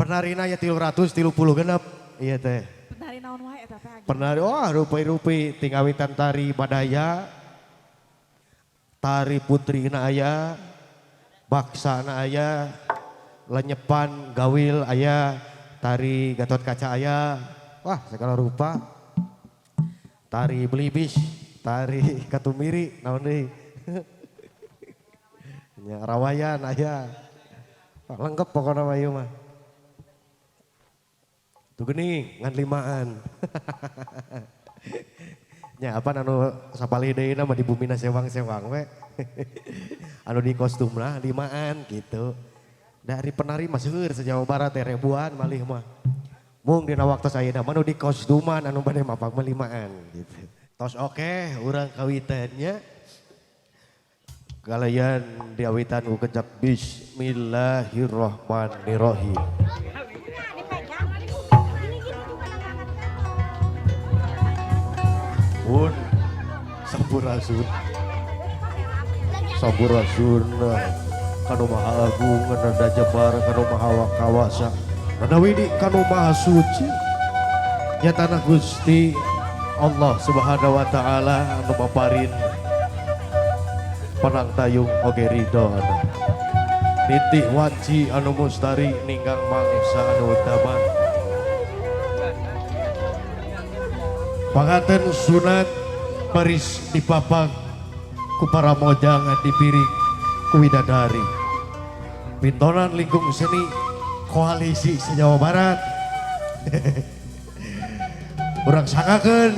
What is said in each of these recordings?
Penarina ya 336 ieu teh. Penari naon wae eta teh? Penari, wah, rupi-rupi, tingawitan tari Badaya, tari putri na aya, baksa na aya, lenyepan gawil aya, tari Gatot Kaca aya, wah, segala rupa. Tari belibis, tari katumiri, naon deui. Nya rawayan aya. Wah, lengkap pokoknya mah ieu mah. Tuh geuning ngan limaan. Nya apa anu sapalih deui mah di bumina sewang-sewang we. Anu di kostumna limaan gitu. Dari penari mah seueur se-Jawa Barat teh ribuan malih mah. Mung dina waktu ayeuna mah nu di kostuman anu bade mapak mah limaan gitu. Tos oke urang kawitannya. Kalian diawitan ku kecap bismillahirrahmanirrahim. Pun sampurasun. Sampurasun kanu maha agung nanda jembar kanu maha kawasa. Nanda widi kanu maha suci. Nyatana Gusti Allah Subhanahu wa taala anu maparin panang tayung oge ridho. Nitih wanci anu mustari ninggang mangsa anu utama. Panganten sunat baris dipapag ku para mojang dipiring ku widadari. Pintonan lingkung seni koalisi se-Jawa Barat. Urang sangakeun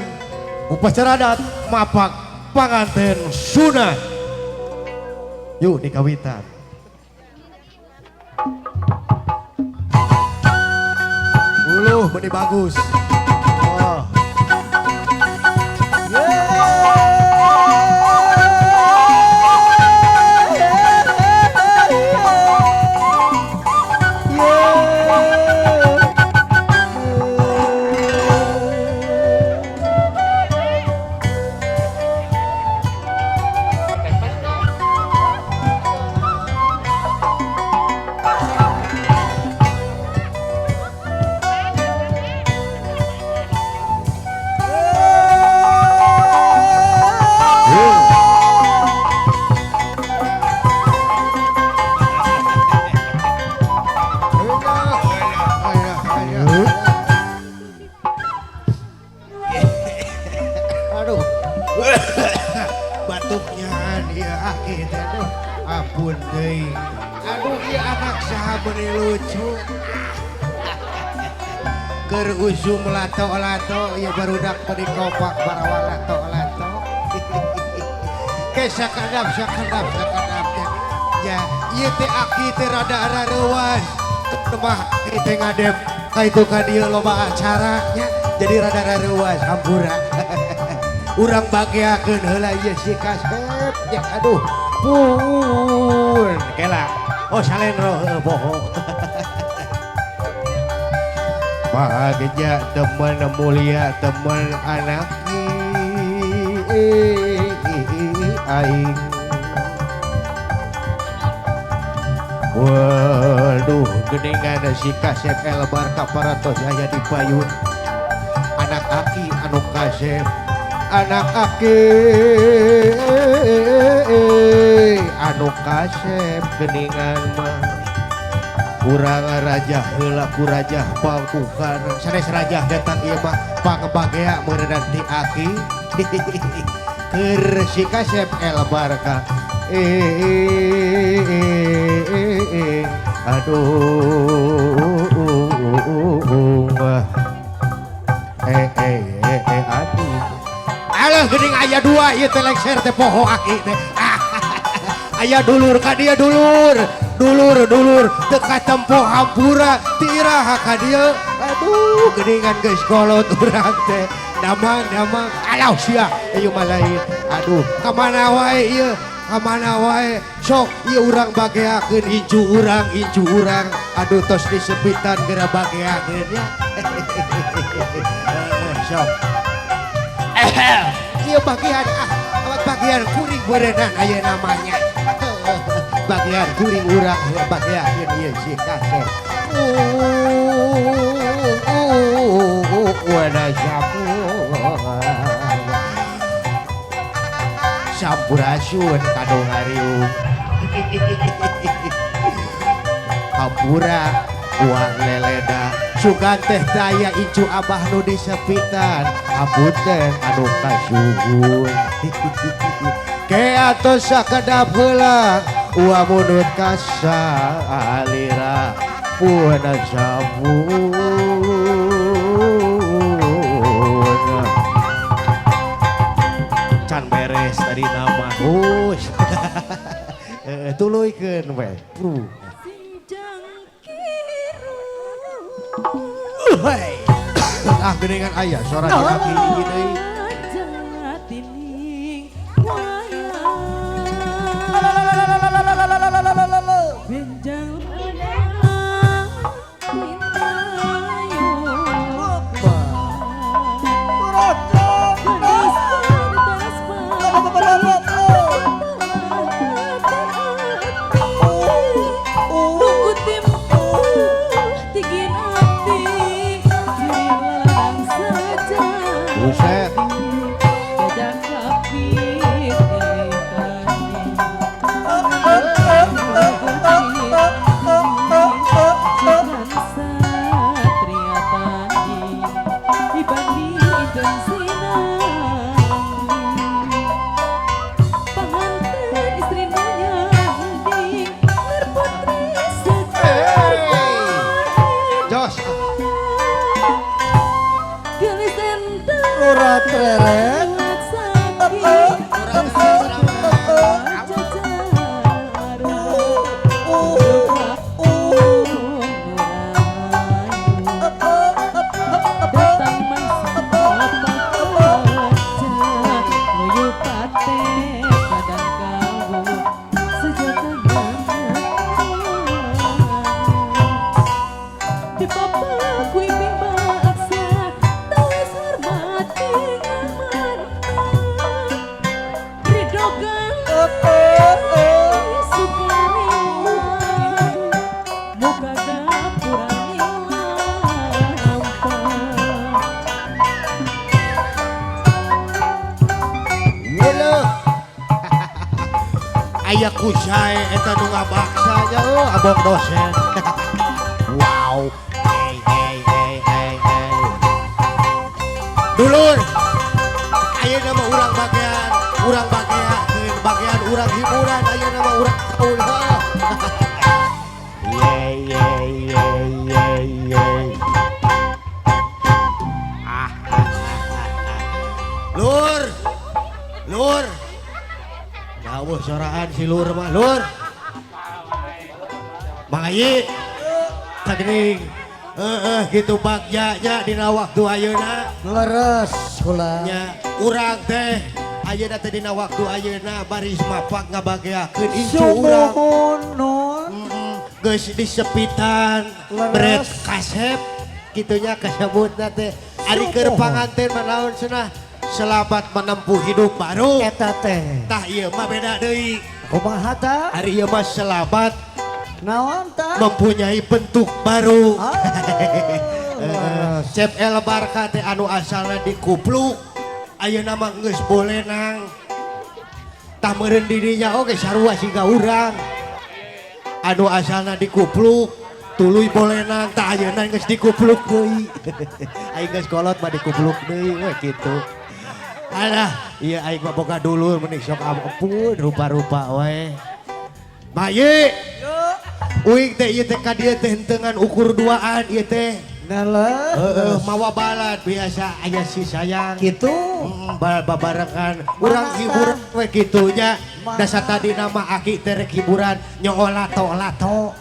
upacara adat mapak panganten sunat. Yuk dikawitan. Uluh benih bagus. Oh. Aduh, batuknya dia aki teh, aduh, ampun deui. Aduh, ieu anak saha beuni lucu. Keur usum lato-lato ieu barudak beuni kompak barawa lato-lato. Ke sakadap sakadap sakadap teh. Ya, ieu teh aki teh rada rareuwas. Mah teh ngadep ka itu ka dieu loba acaranya jadi rada rareuwas hampura. Urang bageakeun heula ieu si kasep ya, aduh pun kela oh salendro heuh poho. Bagja teman mulia teman anak aing. Waduh geningan si kasep elbar kaparantos aya di payun. Anak aki anu kasep, anak aki anu kasep geningan mah. Kurang rajah heula ku rajah pangkukan sanes rajah datang ieu mah pangbagea meureunnan ti aki. Keur si kasep elbar ka aduh aduh alah geuning aya dua ieu teh lengser teh poho aki teh. Aya dulur ka dieu dulur dulur dulur teu katempo hampura ti iraha ka dieu aduh geuningan geus kolot urang teh damang damang alah sia ieu mah lain aduh ka mana wae ieu ka mana wae sok ieu urang bageakeun incu urang aduh tos disepitan geura bageakeun nya. Sok ieu bagian ah bagian kuring berenang aya namanya bagian kuring urang bagian ieu si kasep. Pun sampun sampurasun kadongariung hampura uang leleda sugan teh daya incu abah nu disepitan hapunten anu kasuhun ke atos sakedap heula ua munut kasalira pun sampun can beres tadi nama hus tuluykeun we. Ah geningan aya suara si aki hiji deui. Buset. Jos. Aya kusai eta nu ngabaksa nya eueuh abong dosen. Wow. Hey hey hey hey hey. Dulur. Ayeuna mah urang bagian bagian urang hiburan ayeuna mah urang kaul. Ye ye ye ye ye. Ah. Lur. Lur. Jauh soraan si lur mah lur. Mang Ayi tagning heeh kitu bagja nya dina waktu ayeuna leres kula nya urang teh ayeuna teh dina waktu ayeuna baris mapak ngabageakeun incu urang geus disepitan bret kasep kitunya kasebutna teh ari keur panganten mah naon cenah selamat menempuh hidup baru eta teh. Tah ieu mah beda deui. Kumaha tah? Ari ieu mah selamat naon tah? Mempunyai bentuk baru. Cep El Barka teh anu asalna dikupluk ayeuna mah geus bolenang. Tah meureun di dinya oge sarua siga urang. Anu asalna dikupluk tuluy bolenang tah ayeuna geus dikupluk deui. Aing geus kolot mah dikupluk deui we kitu. Alah, iya aing mah boga dulur mending sok ampun rupa-rupa we. Bayi. Uing teh ieu teh ka dieu teh hentengan ukur duaan ieu teh. Nala. Heeh, mawa balad biasa aya si sayang. Kitu. Babarengan urang hiburan we kitu nya. Dasa tadi nama aki teh rek hiburan nyoo lato-lato.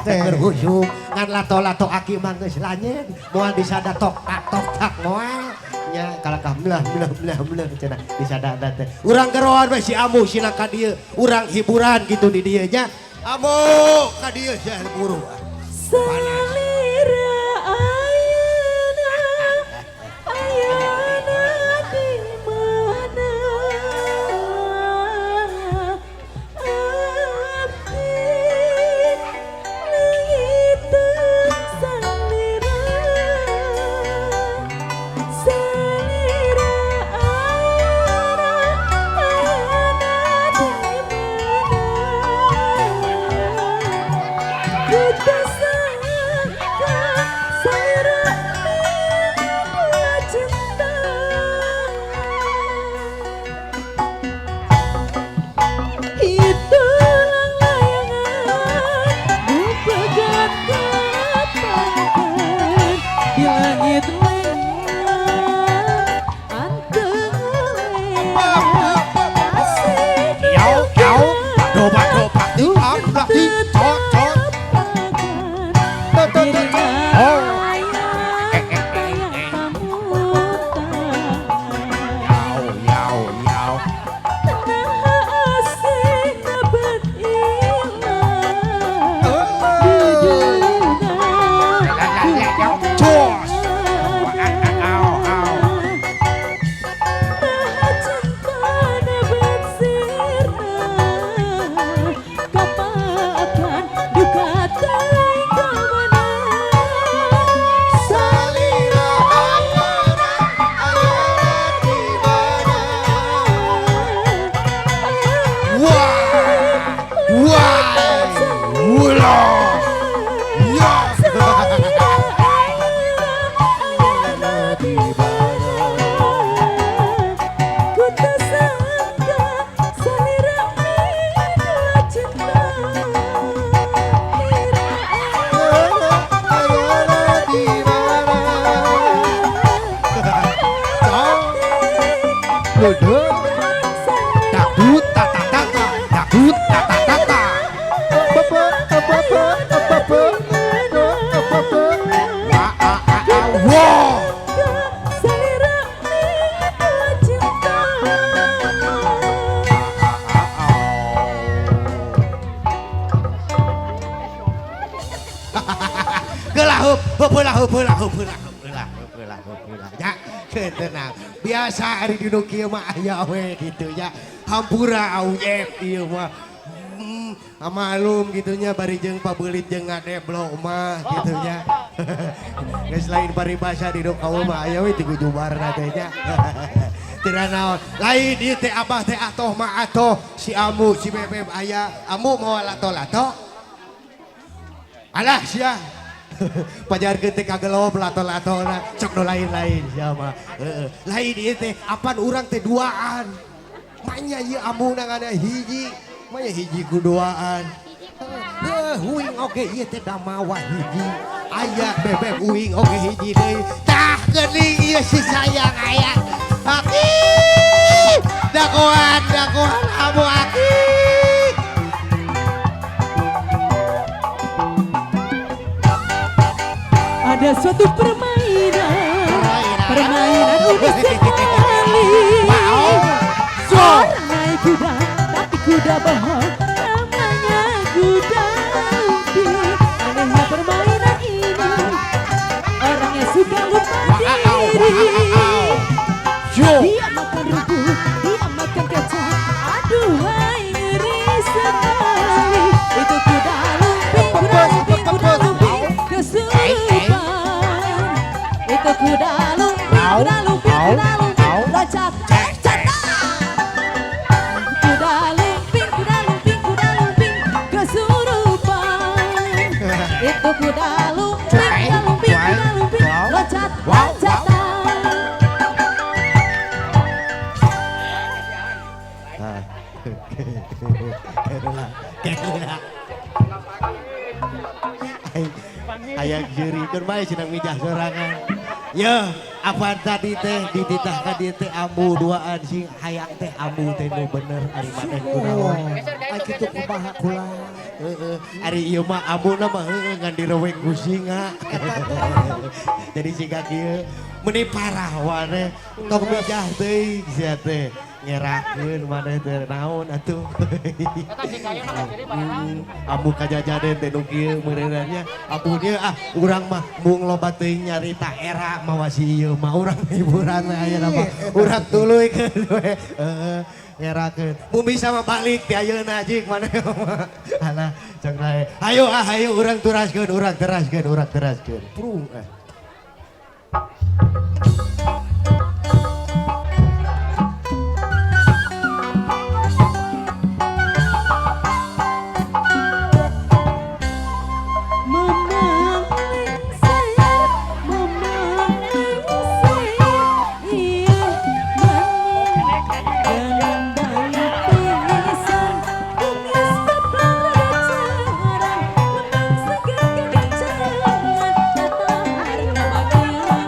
Keur husum ngan lato-lato aki mah geus lanyen moal disada tok tak tok tak moal. Nya kalakah melah melah melah melah cenah disadana teh. Urang geroan we si Amu sina ka dieu, urang hiburan gitu di dieu nya. Amu ka dieu sia buru. Panas. Salira ayeuna ayeuna di mana abdi leungiteun salira. Cos. Au au. Maha cintana bersirna, kapakan duka teuing kamana. Salira ayeuna ayeuna di mana? Wah, wah, ulah, ya. Salira ayeuna ayeuna di mana? Ku tak sangka salira midua cinta. Lira Ayeuna ayeuna di mana? Cong, Waduh. Dakut tata tata, dakut tata tata. Bapak, bapak, bapak, bapak. Wa a a a wo. Salira midua cinta. Gelah heup, heup heula heup heula heup heula heup heula heup heula heup heula. Ya, tenang. Biasa ari di nu kieu mah aya we gitu ya. Hampura auyep ieu mah. Malum gitunya bari jeung pabeulit jeung ngadeblok mah gitu nya. Geus lain paribasa di nu kaum mah aya we ti gujubarna teh nya. Teu naon. Lain ieu teh abah teh atoh mah atoh si Amu si Bebeb aya. Amu mawa lato-lato. Alah sia. Pajarkeun teh kagelop lato-latona cok nu lain-lain sia mah. Heeh. Lain ieu teh apan urang teh duaan. Manya ieu amuna ngan hiji. Manya hiji ku duaan. Heuh, uing oge ieu teh damawa hiji. Aya bebek uing oge hiji deui. Tah geuning ieu si sayang aya. Aki. Dagoan dagoan amu aki. Ada suatu permainan, permainan unik sekali. Wow. Seorang naik kuda, tapi kuda bohong, namanya kuda lumping. Anehnya permainan ini, orangnya suka lupa diri. Yo. Dia makan rumput, dia makan kacang, aduhai ngeri sekali. Itu kuda lumping, kuda lumping, kuda lumping, kesurupan. Itu kuda lumping, kuda lumping, kuda lumping, loncat, loncat. Kuda lumping, kuda lumping, kuda lumping, kesurupan. Itu kuda lumping, kuda lumping, kuda lumping, loncat, loncatan. Hayang jeurikeun bae cenah mijah sorangan. Yeuh, apaan tadi teh dititah ka dieu teh ambu duaan sing hayang teh ambu teh nu bener ari maneh kunaon. Ai kitu kumaha kula. Heeh, ari ieu mah ambuna mah heueuh ngan direwek ku singa. Jadi siga kieu meuni parah maneh tong mijah teuing sia teh ngerakeun maneh teh naon atuh. Ambu kajajaden teh nu kieu meureunannya ambu dieu ah urang mah mung loba teuing nyarita era mawa si ieu mah urang hiburan we ayeuna mah urang tuluykeun we heeh ngerakeun mun bisa mah balik ti ayeuna jig maneh mah alah cek nae ayo ah ayo urang teraskeun urang teraskeun urang teraskeun prung eh. Memang lengser, memang lengser, iya maning gendang pisan, kumis papacaran, lemang segar kekencangan, datang harga bagian.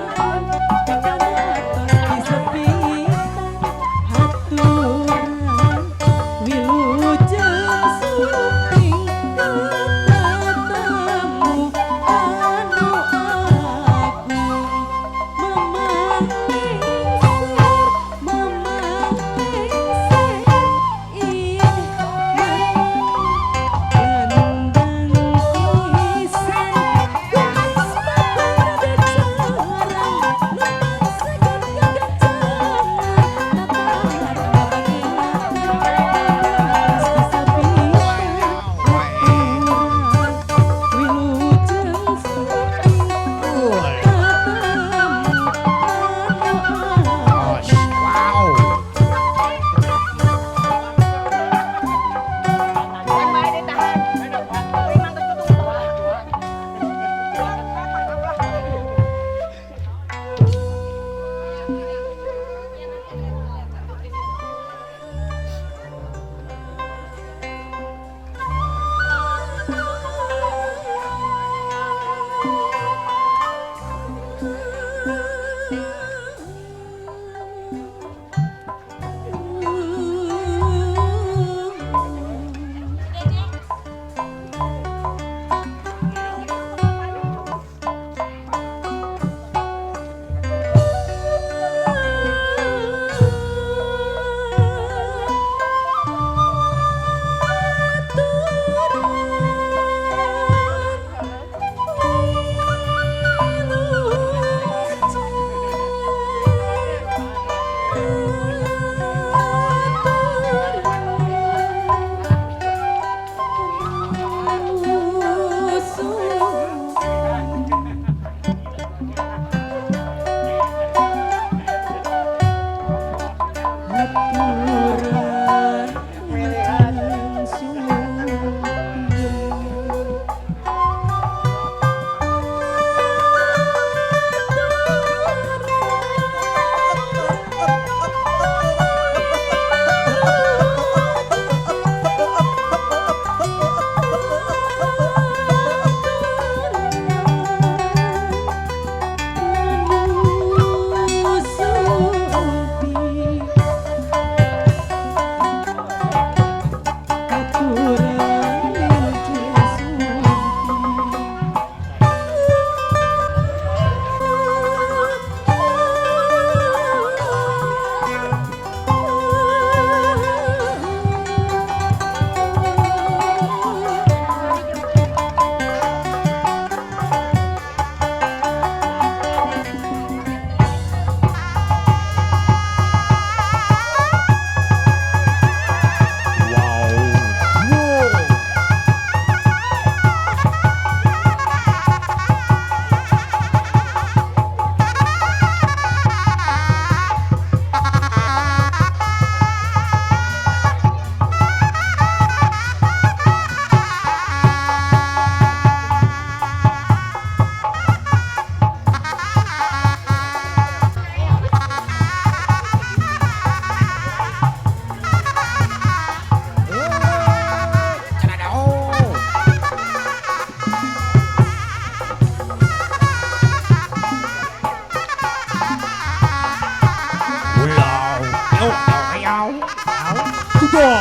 Yo.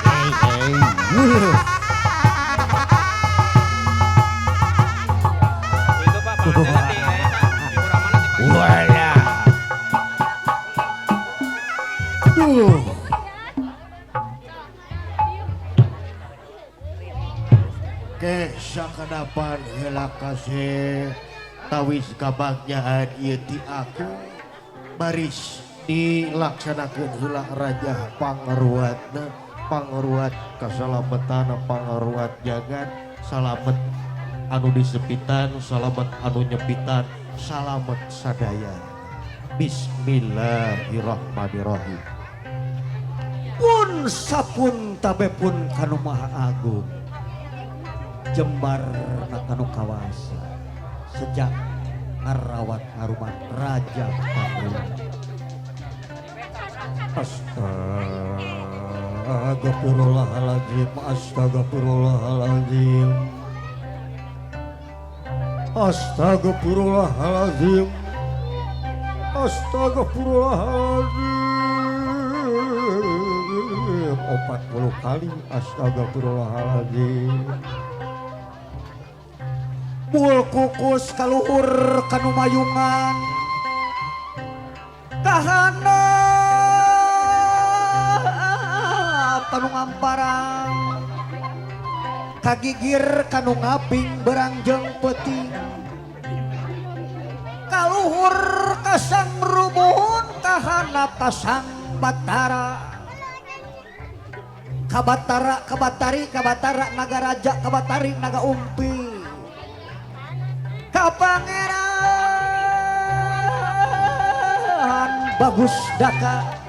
Hey, hey. Itu Pak, pengantin nanti Walah. Duh. Ke sakadapan heula kasih tawis kabagjaan ieu ti aku baris dilaksanakeun heula raja pangruatna, pangruat kasalametan, pangruat jagat, salamet anu disepitan, salamet anu nyepitan, salamet sadaya. Bismillahirrahmanirrahim. Pun sapun tabe pun kanu maha agung jembar kanu kawasa sejak ngarawat ngarumat raja pangruat. Astagfirullahaladzim, astagfirullahaladzim, astagfirullahaladzim, astagfirullahaladzim. 40 kali astagfirullahaladzim. Bul kukus kaluhur kanu mayungan kahanap kanu ngamparang kagigir kanu ngaping berang jeung peuting kaluhur kasang rubuhun kahanap kasang batara kabatara kabatari kabatara naga raja kabatari naga umpi kapangeran bagus daka.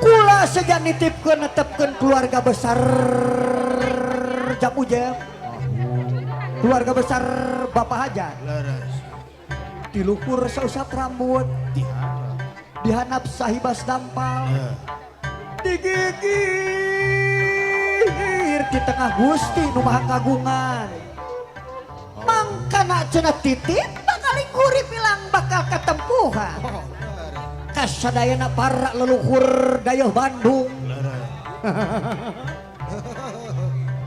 Kula sejak nitipkeun netepkeun keluarga besar Japujem, keluarga besar Bapak Hajat, dilukur sausap rambut, dihanap sahibas dampal, digigir di tengah Gusti nu Maha Kagungan. Mangkana cenah titip bakal hurip ilang bakal ketempuhan. Kasadayana para leluhur dayeuh Bandung.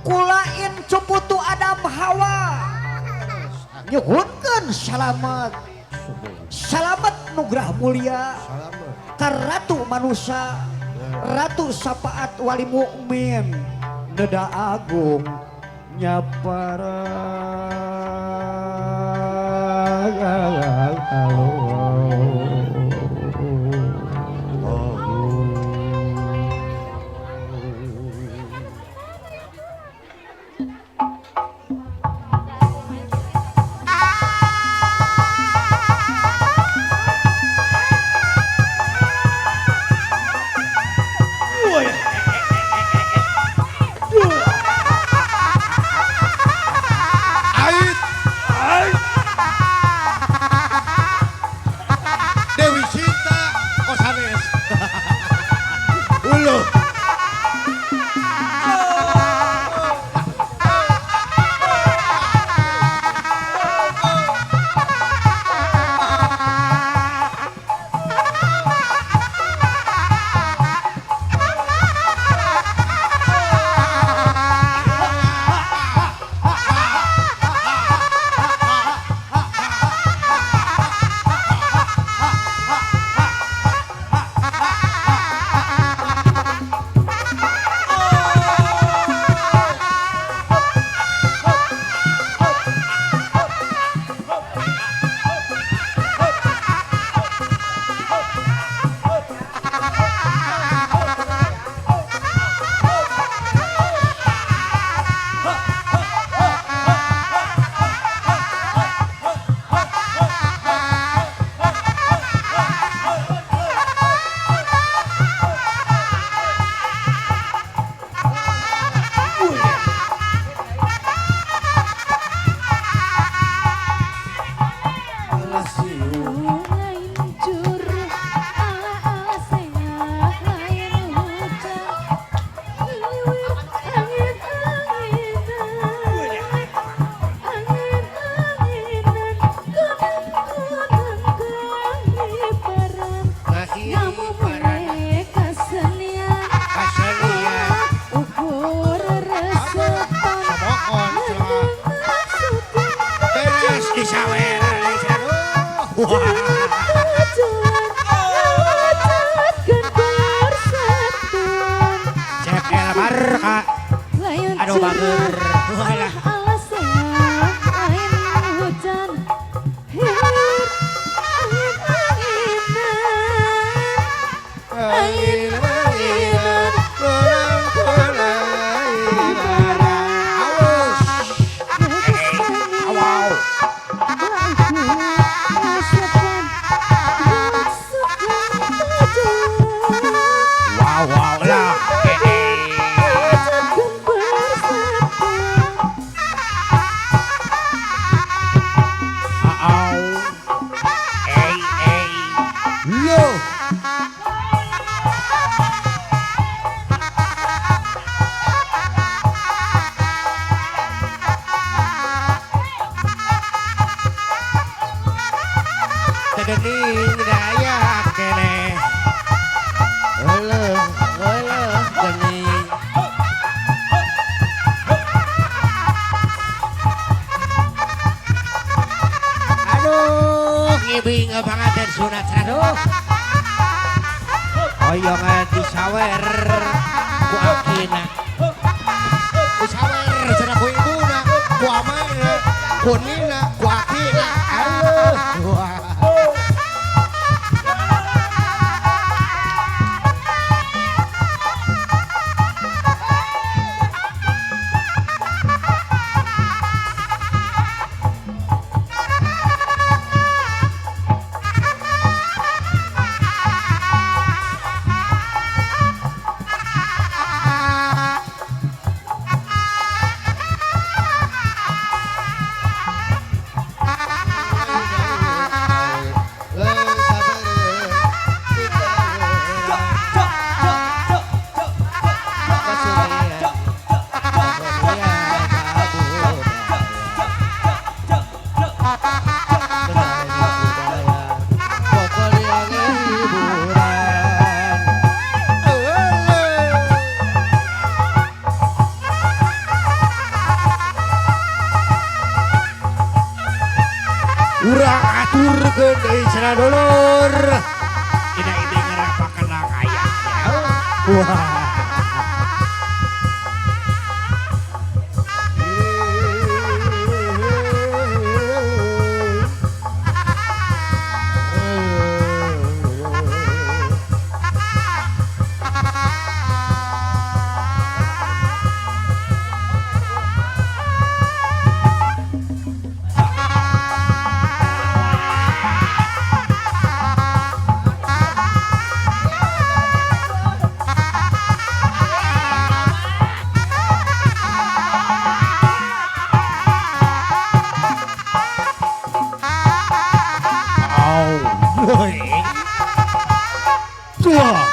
Kulain cuputu Adam Hawa nyuhunkeun salamet, salamet nugrah mulia ka ratu manusa, ratu sapaat wali mukmin neda agung nyapara. Tujuan ngawujudkeun persatuan. CPL Barca. Lain Aduh, bager. curah, alasan lain hujan. Hilir angin-anginan. Angin-anginan. Awas. Wow. Wow, wow lah. Au. Eh, eh. Lo. Tedening daya kene. Eleuh, eleuh gening. Aduh, ngibing banget sunat aduh. Hoyong disawer ku akina. Disawer cenah ku ibuna, ku amana, ku nina, ku akina. Aduh. Wah. Urang aturkeun deui cenah dulur. Dina ini ngerapakeun kaya. Wah. Wah.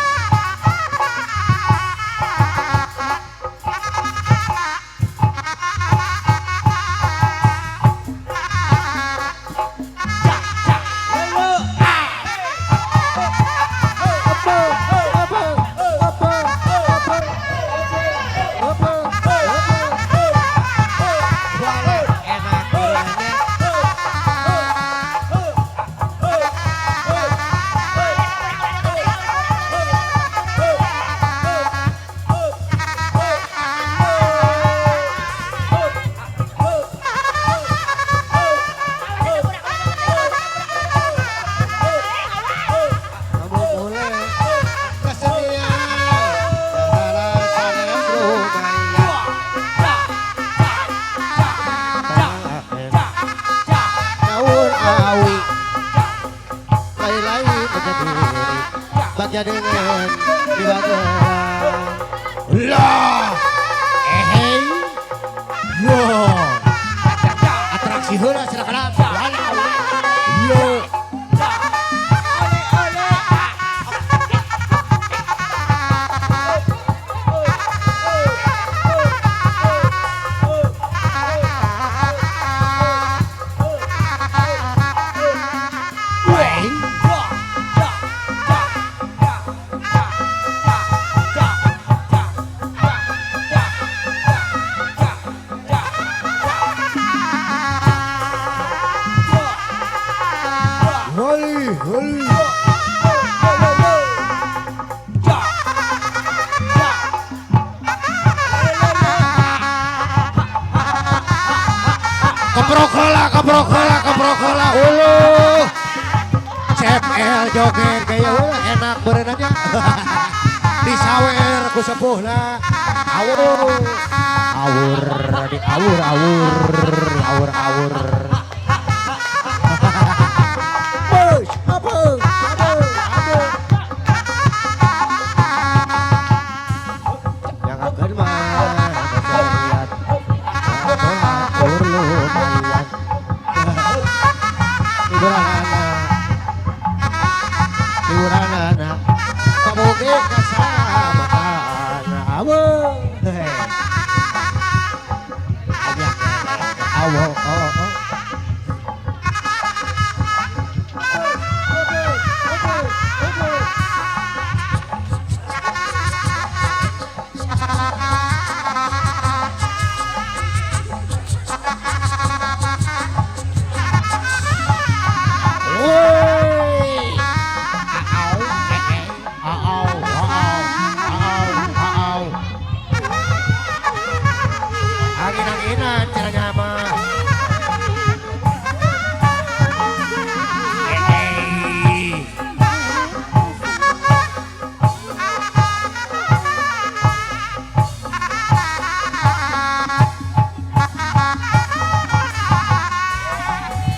Bagja dengan di Bagelan. Lah. Eh. Yo. Atraksi heula cenah kana. Yo. Holi, holi. Keprok heula, keprok heula, keprok heula. Uluh. CFL joget gaya heula enak beureunanya. Disawer ku sepuhna. Awur. Awur di awur awur awur awur. Bos, apa? Apa? Apa? Yang akan mah lihat. Atur lumayan. Liburan liburan anak. Kaboge kasamaan. Awur. Awo, oh, oh. Woi. Au, au, au, au, au. Angin-anginan caranya mah.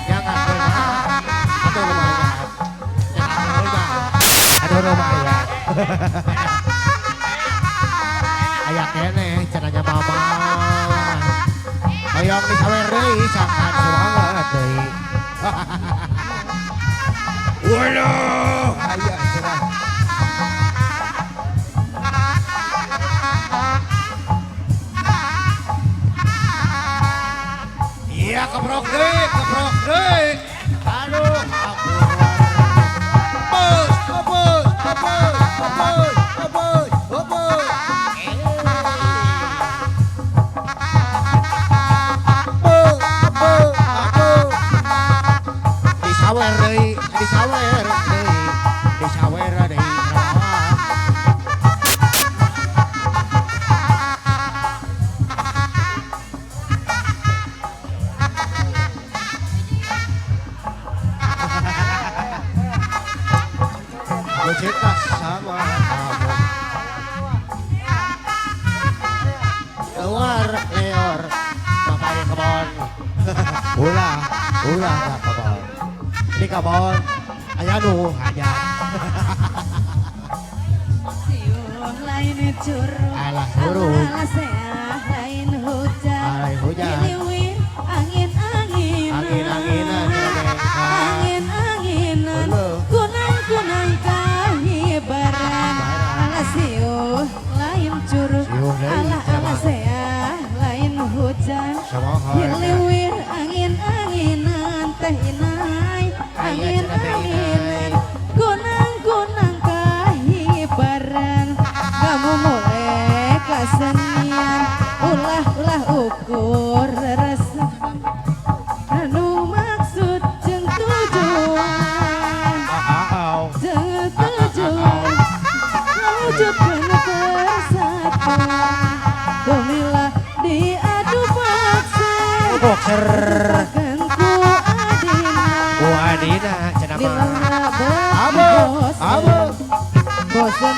Jangan lumayan. Aduh lumayan. Aduh lumayan. Aya keneh cenanya mama. Hoyong disawer deui sangat semangat deui. Waduh, aya cenah. Iya keprok deui, keprok deui. Aduh, ampun. Bos, bos, bos, bos, bos, bos. Disawer deui, disawer deui, disawer deui. Aku cinta sama kamu. Keluar leor, makai kebon. Ulah, ulah ka kebon. Di kebon, aya nu hajat. Siuh lain curug, Alah curug. Alah seah lain hujan. Lain hujan. Hiliwir angin-anginan. Angin-anginan, Angin-anginan. Kunang-kunang kahibaran. Alah siuh lain curug. Siuh lain Alah alah seah lain hujan. Samohon. Hiliwir angin-anginan teh inai. Angin-anginan. Kunang-kunang kahibaran. Kamu mulai kasenian. Ulah-ulah ukur rasa. Anu maksud jeung tujuan. Jeung tujuan. Mewujudkan persatuan. Gemilah diadu paksa. Boxer. Bahkan ku adina. Ku adina cenah mah. Lilana Abo, abo. Bosen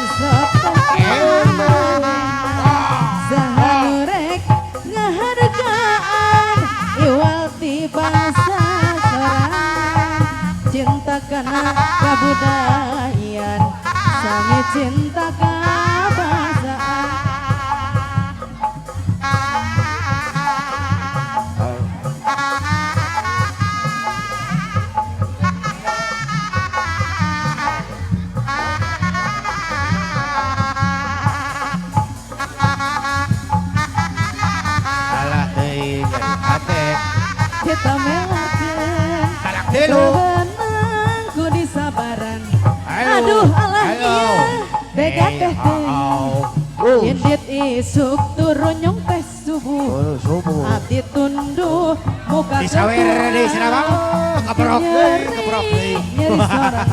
sahanurek ngahargaan iwal ti bangsa sorangan cinta kana kabudayaan sami cinta kabasaan. Alah teuing hate. Kita melarkeun Talak tilu. Bebenang ku disabaran. Ayo. Aduh alah Ayo. iya bega teh teuing. Indit isuk turun nyong teh subuh. Subuh. Abdi tunduh muka Disawer deui cenah mah. Keprok deui, keprok deui. Nyeri sorangan.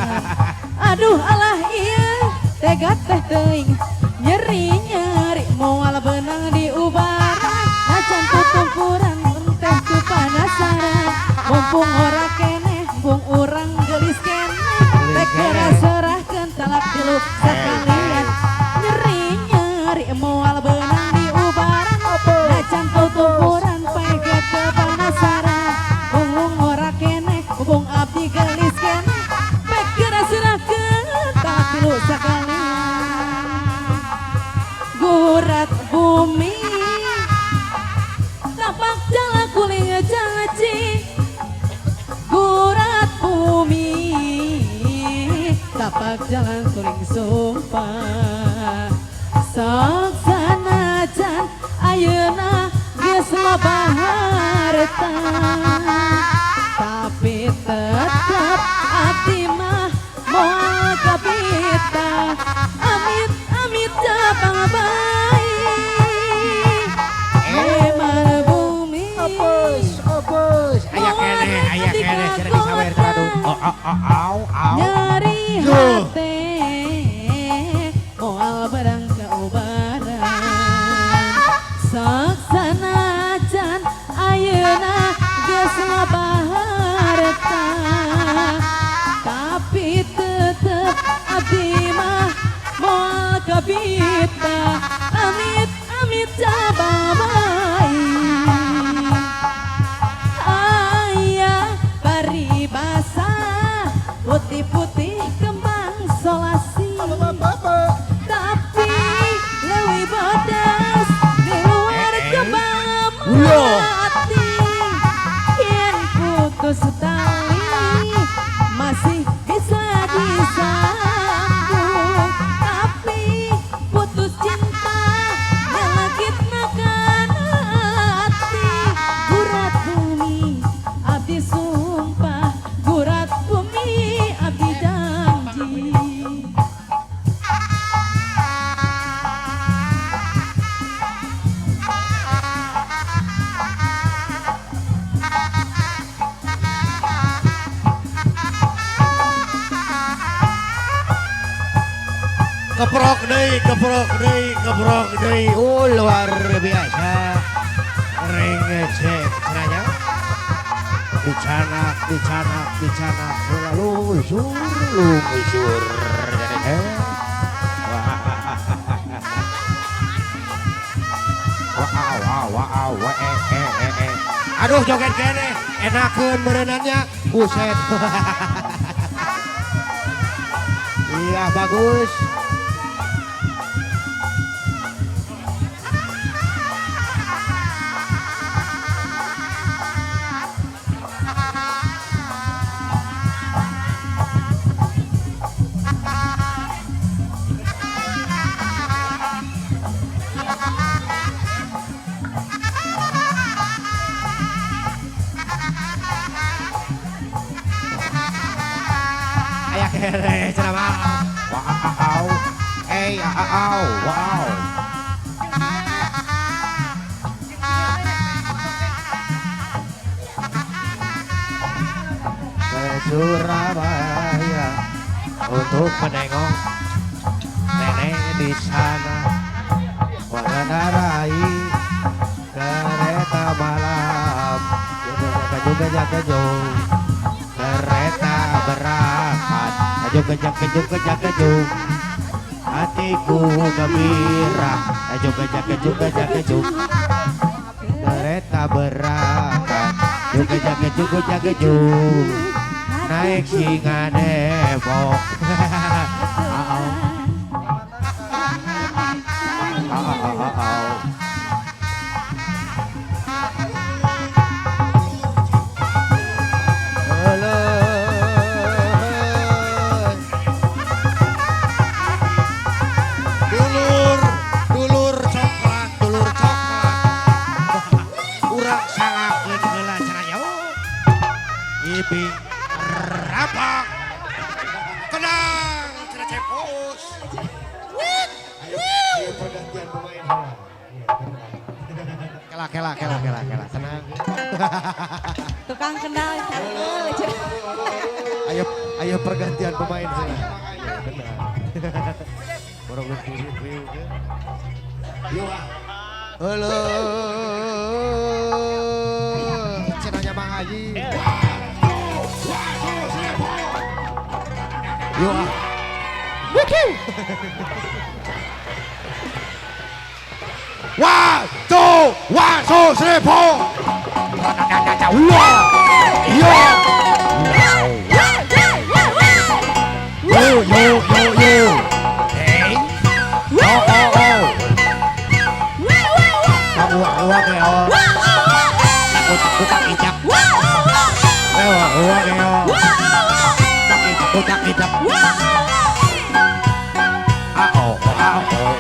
Aduh alah iya tega teh teuing. Nyeri nyeri moal benang diubaran. Nacan tutumpuran teh ku panasaran. Mumpung ora keneh, bung urang geulis keneh. Rek geura serahkeun talak tilu sakalian. Nyeri nyeri moal benang diubaran. Nacan tutumpuran peget ke panasaran. Mumpung ora keneh, mumpung abdi geulis keneh. Rek geura serahkeun talak tilu sakalian. Gurat bumi tapak jalan kuling janji. Gurat bumi tapak jalan kuling sumpah. Sok sanajan ayeuna geus loba harta, tapi tetep abdi mah moal kabita. Amit amit cabang baik eman bumi. Apes, apes. Aya keneh, aya keneh cenah disawer cenah duh. Oh, oh, oh, au, au. Nyeri Duh. hate moal barang kaubaran. Sok sanajan ayeuna geus loba harta, tapi tetep abdi mah moal kabita. Amit amit cabang baik. Aya paribasa putih-putih kembang solasi, tapi leuwih bodas di luar kembang melati. Yen putus tali masih bisa disambung, tapi putus cinta nyelekitna kana hati. Gurat bumi abdi sumpah, gurat bumi abdi janji. Keprok deui, keprok deui, keprok deui. Oh, luar biasa. Rengecek cenah. Dicanak, dicanak, dicanak. Lungsur, lungsur. Wow, wow, wow, wow, eh, eh, eh, eh. Aduh, joget keneh. Enakeun merenannya. Buset. Iya, bagus. Aya keneh cenah mah. Wow. Eh, au, wow. Ke Surabaya untuk menengok nenek di sana, mengendarai kereta malam. Kejung kejung kereta berangkat, kejung kejung kejung kejung kejung, hatiku gembira, kejung kejung kejung kejung kejung, kereta berangkat, kejung kejung kejung kejung kejung, naik singa Depok. Au. Au, au, au, au. Dulur, dulur coklat, dulur coklat. Urang salakeun heula cenah nya. Ibing rapak. Tenang, cenah cepos. Ayo pergantian pemain heula. Kela kela kela kela kela, tenang. Tukang kendang cangkel. Ayo ayo pergantian pemain sih. Benar. Borong riuh. Yo. Halo. Cenanya Mang Haji. Yo. 1, 2, 1, 2, 3, 4. Yo. Yo yo yo yo. Hey. Oh oh oh. Wah wah wah. Takut icap. Wah wah wah. Takut icap. Ah oh ah oh.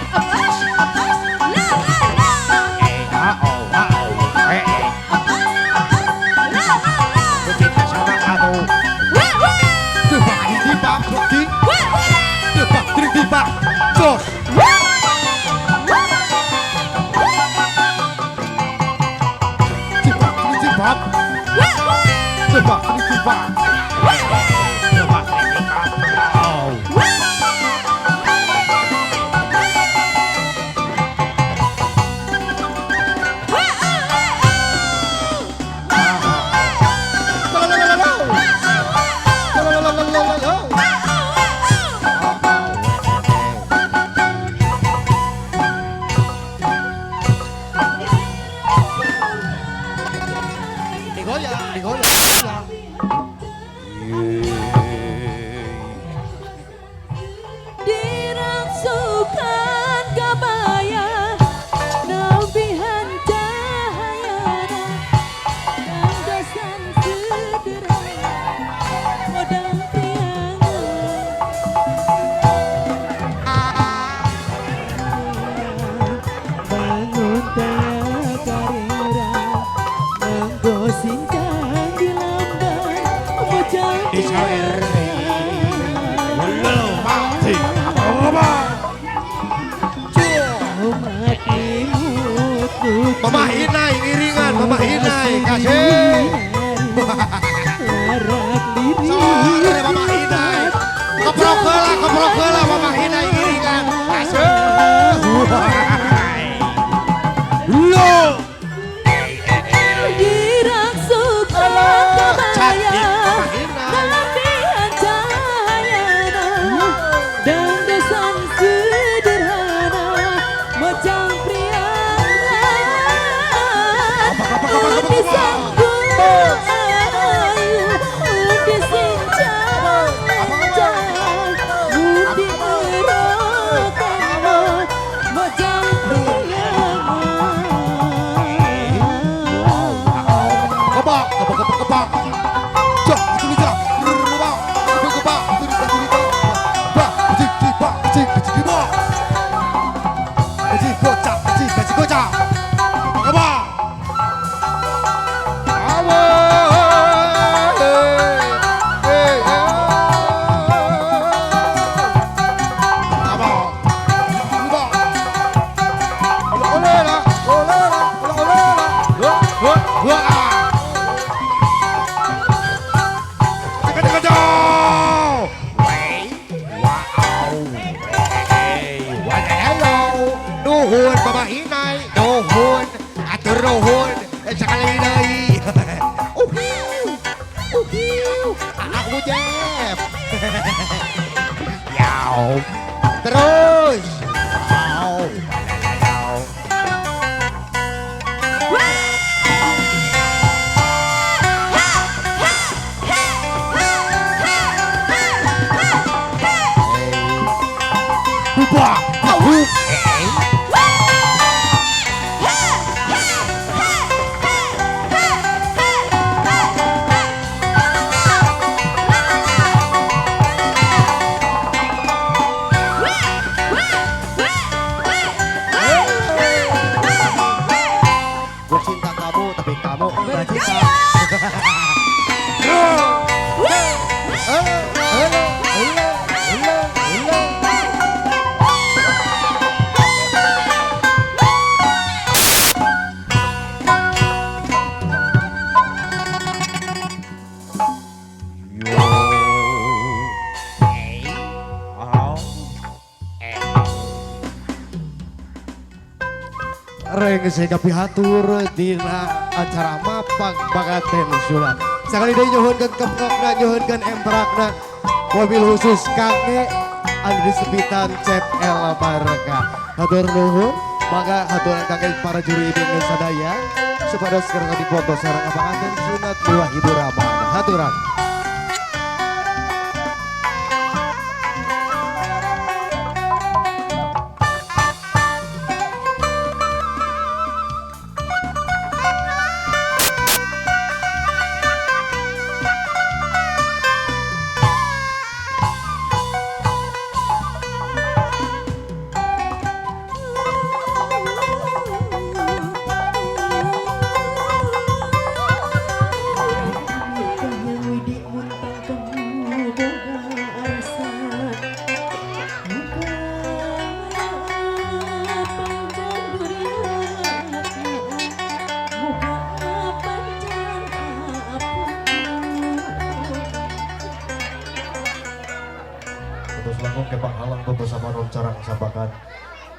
Dirangsukan kabaya nabihan cahayana dandasan sederhana modal priangan bangun taya karera manggo sincang di lamban bocah Mama Hinai ngiringan, Mama Hinai kasih. Sore Mama Hinai. Keprok heula Mama Hinai ngiringan. Kasih. Lo. Dirangsukan kabaya nabihan cahayana dandasan sederhana mojang priangan undi sanggul ayu undi sincang undi erotano mojang priangan. Kebak kebak kebak kebak. Cok cili cok. Kebak kebak kebak bak cik bak cik cik bak. Cik kocak cik cik kocak. Kebak. Nuhun Mama Hinai, nuhun, atur nuhun, sekali deui. Uhiu, uhiu, aku Jeff. Yau, terus. Au, au. Wah, au. Gue cinta kamu, tapi kamu nggak cinta. Rengse kapihatur dina acara mapag panganten sunat. Sakali deui nyuhunkeun keprokna, nyuhunkeun emprakna. Mobil khusus kangge anu disepitan Cep El Barka. Hatur nuhun, mangga haturan kangge para juri ibing sadaya supados kersa dipoto sareng panganten sunat miwah hiburan. Haturan.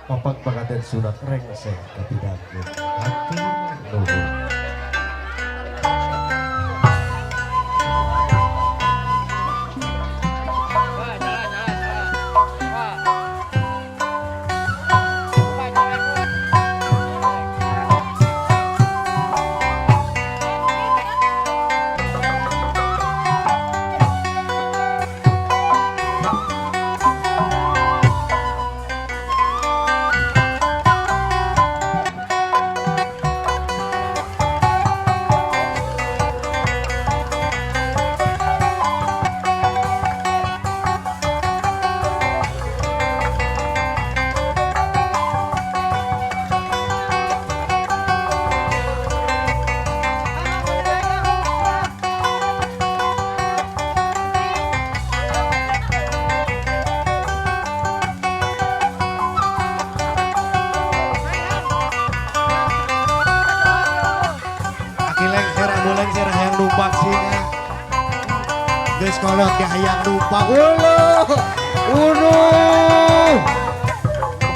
Mapag panganten sunat rengse kapidangkeun. Hatur nuhun. Geus kolot ge hayang numpak. Uluh. Uluh.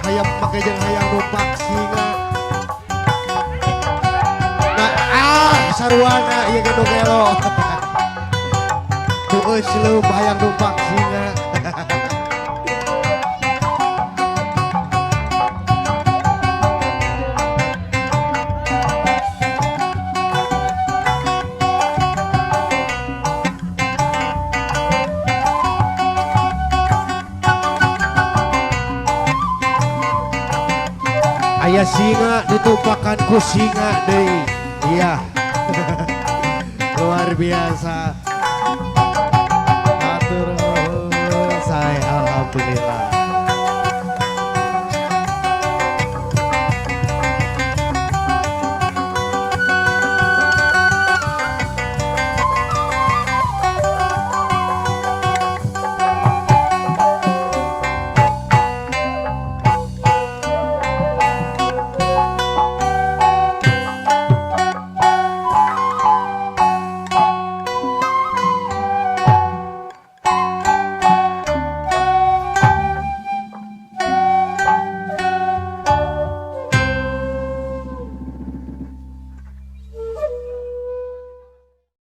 Hayang make jeung hayang numpak singa. Nah, saruana ieu ge nu gelo. Tueus leup hayang numpak singa. Aya singa ditumpakan ku singa deui. Iya. Luar biasa. Hatur nuhun sae alhamdulillah.